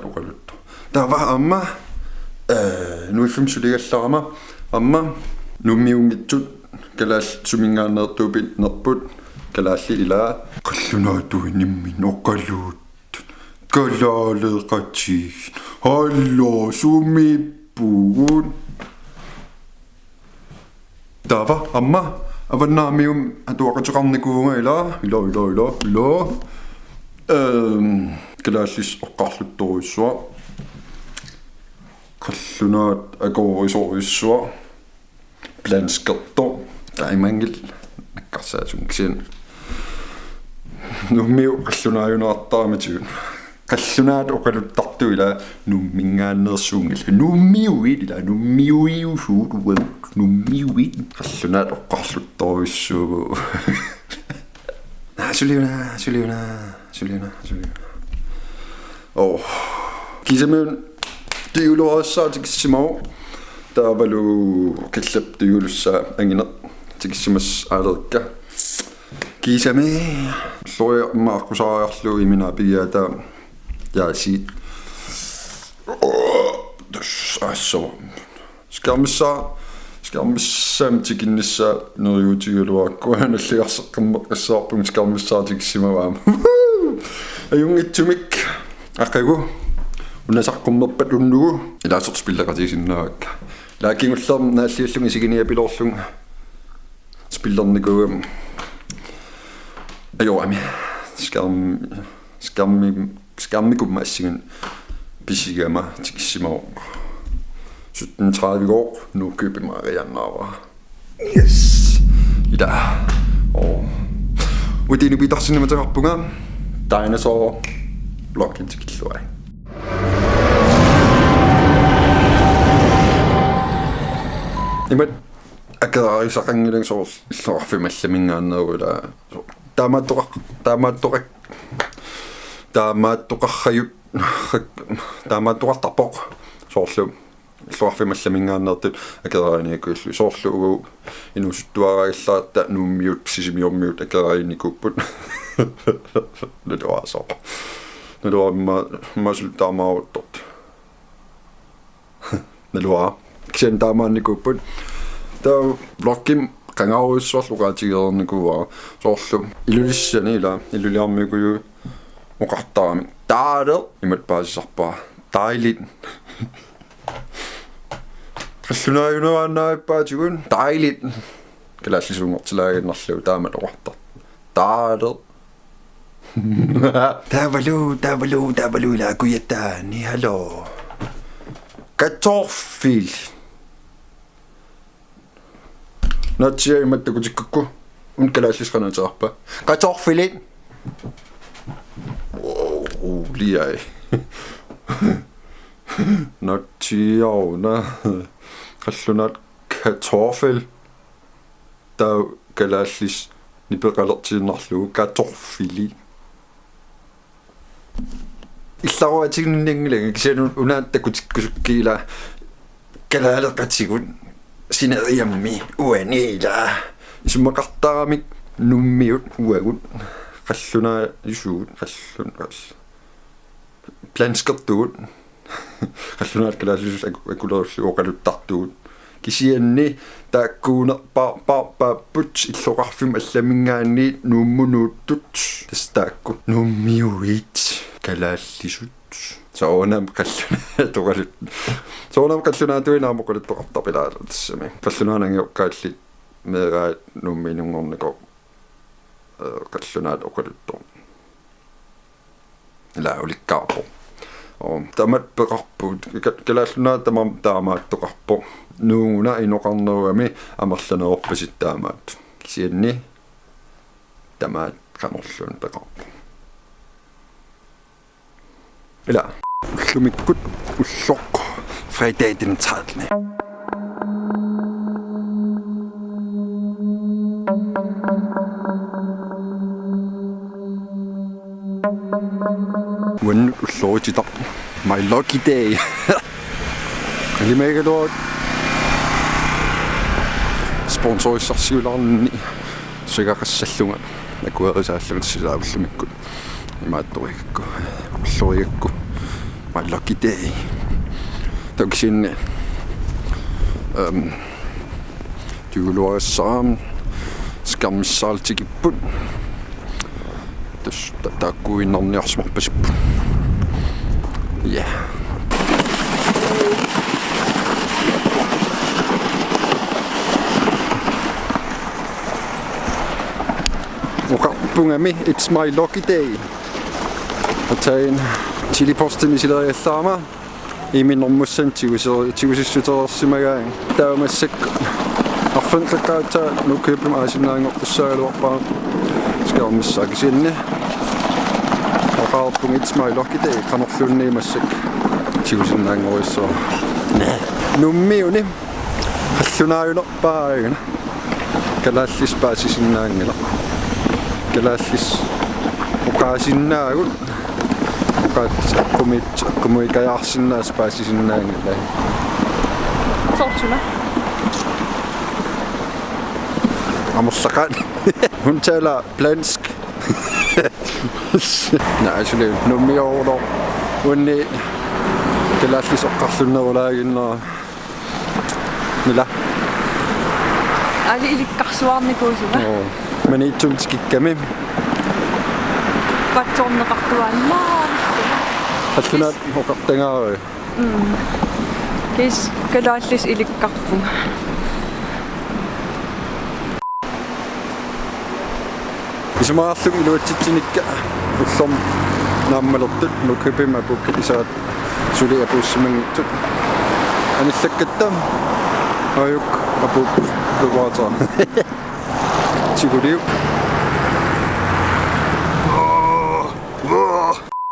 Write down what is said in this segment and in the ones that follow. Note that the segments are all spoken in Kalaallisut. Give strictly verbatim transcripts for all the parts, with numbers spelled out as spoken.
qallunaat oqaluttoq. Taava aamma, eh, N F M suligallarama aamma Nuummiunngitsut kalaallit suminngaanneersuupinerput kalaallit ilaa qallunaatuinimmin oqaluuttut kalaaleqatigiit. Hallo, sumiippugut? Taava aamma Avannaamiut atuaqateqarnikuuvunga ilaa, ilaa, ilaa, ilaa, ilaa. Ehm, kalaallisut oqarluttorujussuaq. Qallunaat akuerisorujussuaq. Planskerto. Taimanngilaq. Nakkarsaasunngisin. Nuummiut qallunaajuneqartaramatigut. Qallunaat oqaluttartut ilaa Nuumminngaanneersuunngillat. Nuummiuit ilaa, Nuummiuiusuut uagut, Nuummiuit. Qallunaat oqarluttorujussuugut. Naa, suliuna, suliuna, suliuna, suliuna. Oh. Kiisami una tigulluarissaa tikissimavoq. Taavalu killap tigulluarissaa angineq tikissimassalerikka. Kiisami. Loriarma aqqusaariarlugu imminut pigiata. Jaasiit. Tassa assava. Skærmissaa, skærmissaamik tikinnissaa neriuutigaluarakku, nalligarseqqammeqqissaarpunga skærmissaaq tikissimavaa aamma. Ajunngitsumik aqagu una saqqummerpat unnugu ilaasortoq spilleqatigisinnaavakka. Ilaa kingullermik naalliullunga isiginiapiloorlunga spillernikuugama. Ajoraami. Skærm-, skærmi-, skærmikumma assinga pisigama tikissimavoq. Sytten tredive-gooq Nuukkuup imaagiannaava. Yes. Ida. Oh. Uti inupitarsinnimateqarpunga. Dinosaur. Vlogimik tikilluarit. Imatut akerisaqanngilanga soorlu illoqarfimmi allaminngaanneeruit ilaa. Taamaattoqar-, taamaattoqar-, taamaattoqarrajut-, taamaattoqartarpoq soorlu illoqarfimmi allaminngaanneersut akereriinikuullutik soorlu uagut inuusuttuaraagallaaratta Nuummiut Sisimiormiut akereriinikuupput. Naluara sooq. Naluara imma-, immaqa taamaattoq. Naluara. Kisianni taamaannikuupput. Taava vlogimi qangarujussuarlu oqaatigereernikuuara. Soorlu Ilulissani ilaa, Ilulissarmiuugujuit oqartaramik. Dejligt. Imatut paasisarpara. Dejligt. Qallunaajuneqaannavippaatigut. Dejligt. Kalaallisuunngortilaaginnarlugu taamatut oqartartoq. Dejligt. Taavalu, taavalu, taavalu ilaa kujattaani, hallo. Kartoffel. Naatsiiaat imatut takutikkukku. Una kalaallisut qanoq ateqarpa? Kartoffelit. Oh, oh, liai. Naatsiiaat una. Qallunaat kartoffel. Taava kalaallisut nipeqalertiinnarlugu kartoffeli. Illaruatiginninngilanga kisianni una takutikkusukkiga kalaaleqatigut sineriammi uani ilaa. Isumaqartaramik Nuummiut uagut qallunaajusugut qallun-, qall-, planskertugut. Qallunaat kalaallisut aku-, akulerullugu oqaluttartugut. Kisianni taakkuunerpaarpaarpaapput illoqarfimmut allaminngaanniit Nuummut nuuttut. Tassa taakku Nuummiuit kalaallisut. Soorunami qallunaat oqalut-, soorunami qallunaatuinnaq aamma oqaluttoqartarput ilaa tassami. Qallunaanit angajoqqaallit meeraat Nuummiinunngornikoq, eh, qallunaat oqaluttoq. Ilaa ulikkaarpoq. Oo, tamatta peqarput. Ka-, Kalaallit Nunaat tamarmi taamaattoqarpoq. Nuuguna inoqarnerugami amerlanerorpasittoq taamaattut. Kisianni tamaat qanorluunniit peqarpoq. Ilaa. Ullumikkut ulloq fredag den trettende. Uannut ullorititaq. My lucky day. Ilimagigaluaruk sponsorissarsiulaarninni sugaqassallunga akuerisaallunga tassa ullumikkut. Imaattorigakku. Ullorigakku. My lucky day. Taava kisianni, øhm, tyvuluarissaraam skærmissaarluta tikipput. Tassa ta-, taakkuinnarniarsimarpasipput. Ja. Oqarpungami, it's my lucky day. Atain Chili Postimik isileriallarama. Iminnermussan tigusi-, tigusissutereersimagaanni. Taava massakkut arfineq-qaqqat aatsaat Nuuk Købing aasinnaanngortussaagaluarpara. Skærmissaa kisianni. Oqarpunga it's my lucky day, qanorluunniit massakkut tigusinnaanngorujussuara. Nuummiuni. Qallunaajunerpaagina. Kalaallisut paasisinnaanngilaq. Kalaallisut oqaasinnaagut. Oqaat-, eqqumiit-, eqqumikajaarsinnaasut paasisinnaanngilai. Soorlu suna? Amerlaqaat. Hun taler plask. Naa, suli Nuummiorlunga uunga kalaallisut oqarlunnerulaaginnera. Ila. Aali ilikkarsuarnikuusuma. Oo. Maniitsumi tikikkami. Patsoorneqartuaannaa. Qallunaat oqartagaarui. Mm. Kis kalaallisut ilikkarpunga. Isumaqarlunga iluatsitsinikka ullormut naammalertut Nuuk Købingimi apuukkut isaat suli apuussimanngitsut. Anillakkatta aajuku apuupput luuaata. Tiguliuk.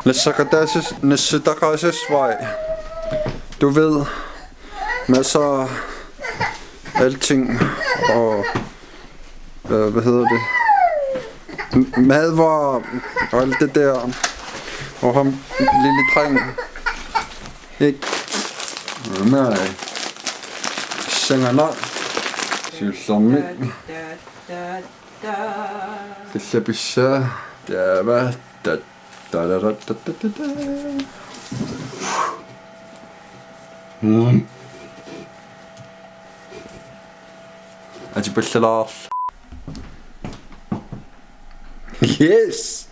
Nassaqataasas-, nassataqaasasvai. Du ved, masser af alting og, øh, hvad hedder det? M-, madvarer og alt det der. Og ham, lille dreng. Ikke? Nej. Sangana. Siullermik. Tallapissaa. Taava. Tat. Tararatatata. Mm. Atipallalaarl. Yes.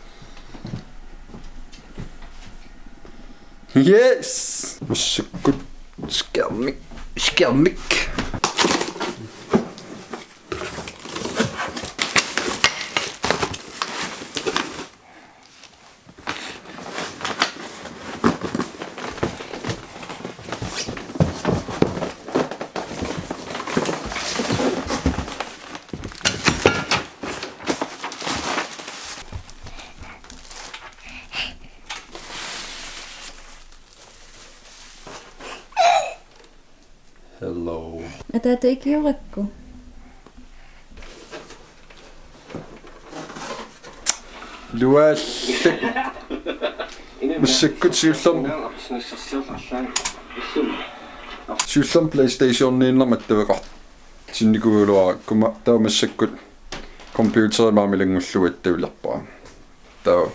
Yes. Massakkut skærmik. Skærmik. Hello. Ataata ikiorakku. Iluaallak. Massakkut siullermik, siullermik PlayStationiinnarmik attaveqartinnikuugaluarakkit, taava massakkut computerimik aamma ilanngullugu attavilerpara. Taava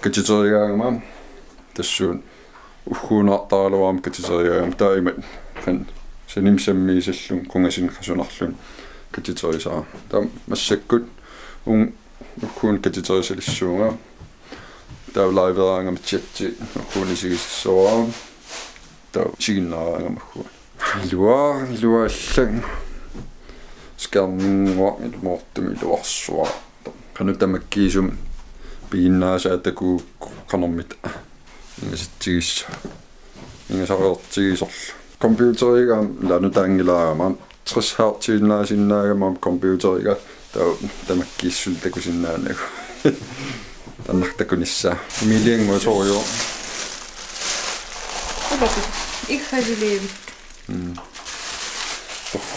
katiterigaagamik aamma, tassuuna ugguunaartaraluarama katiterigaagamik, taava imatut qanoq sanimsammiisallunga qungasinneqasunarlunga katiterisara. Taava massakkut uunga ugguuna katiterisalissuunga. Taava liveraangama chatti ugguuna isigisassavara. Taava isiginnaaraangama ugguuna. Iluaa, iluaallak. Skærminnguaq ilumoortumik iluarsuaq. Qanoq tamakkiisumik piginnaasaat takuukku qanormita ingasatsigissavat. Ingasareertigisorlu. Computerigaanni nutaanngilaarama tres hertz-iinnaasinnaagamik computeriga, taava tamakkiisumik takusinnaanagu. Taanna takunissaa. Emiliannguaq soorlu. Ulapit. Ikkaliliivit. Mm.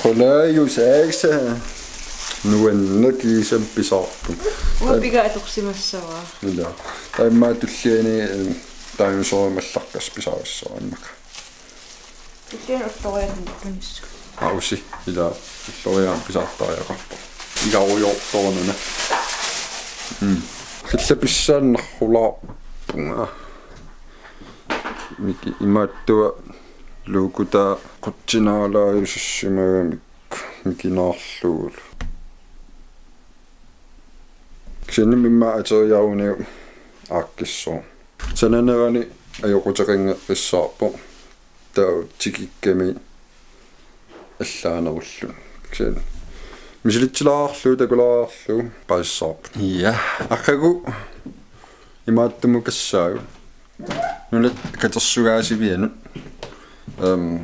Torralaajusaasa. Nuanneq kiisami pisaarpunga. Uanga piga atorsimassavara. Ilaa. Taamaattuliani, eh, taanna soorlu mallaqqas pisaarissavara immaqa. Tulliani ulloriaatut tunissut. Ausi, ilaa, ulloriaat pisaartariaqarpoq. Igarujoortoruna. Mm. Qillapissaannarulaarpunga. Miki-, imaattua luukutaa qutsinaalaajusissimagamik mikinaarlugulu. Kisianni immaqa ateriaruniuk aaqqissoq. Sananerani ajoquteqanngeqqissaarpoq. Taava tikikkami allaanerulluni. Kisianni misilitsilaarlugu, takulaarlugu paasissavarput. Ja, aqagu imaattumut kassaagut. Nunat katersugaasivianut. Ehm,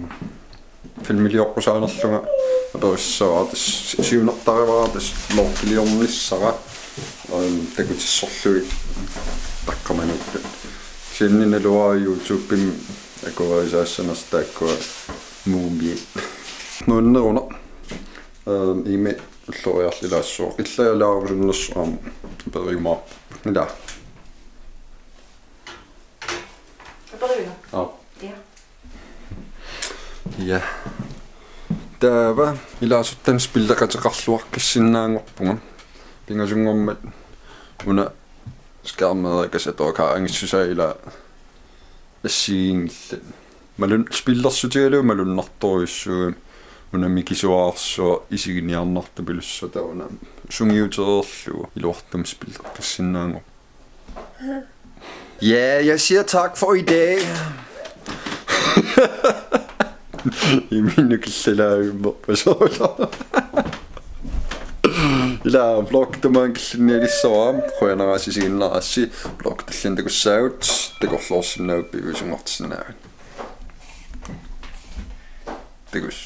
filmiliorusaanerlunga aperissavara, tassa siunertarivara, tassa vlogiliornissara. Ehm, takutissorlugit taqqamaniittut. Kisianni naluara YouTube-imi akuerisaassanersoq taakkua Muumit. Nuanneruneq. Ehm, imi ulloriarlilaassuaq. Illaajaluarusunnersoq aamma aperiumaarparput. Ilaa. Aperiuga? Aap. Ja. Ja. Taava ilaasuttanut spilleqateqarluaqqissinnaanngorpunga. Pingasunngormat una skærmeerikas atoorkaa angissusaa ilaa assigiinngillat. Malun-, spillersutigalugu malunnartorujussuugami, una mikisuararsuaq isiginiarnartupilussaaq, taava una sungiutereerlugu iluartumik spilleqqissinnaanngorpoq. Ja, jeg siger tak for i dag. Imminut killalaavimmerpasooq. Ilaa, vlog tamaanga killinnialissavara, qujanaq isiginnaarassi, vlog tallimat takussaagut, takorloorsinnaavutit, piviusunngortissinnaavutit. Takuss.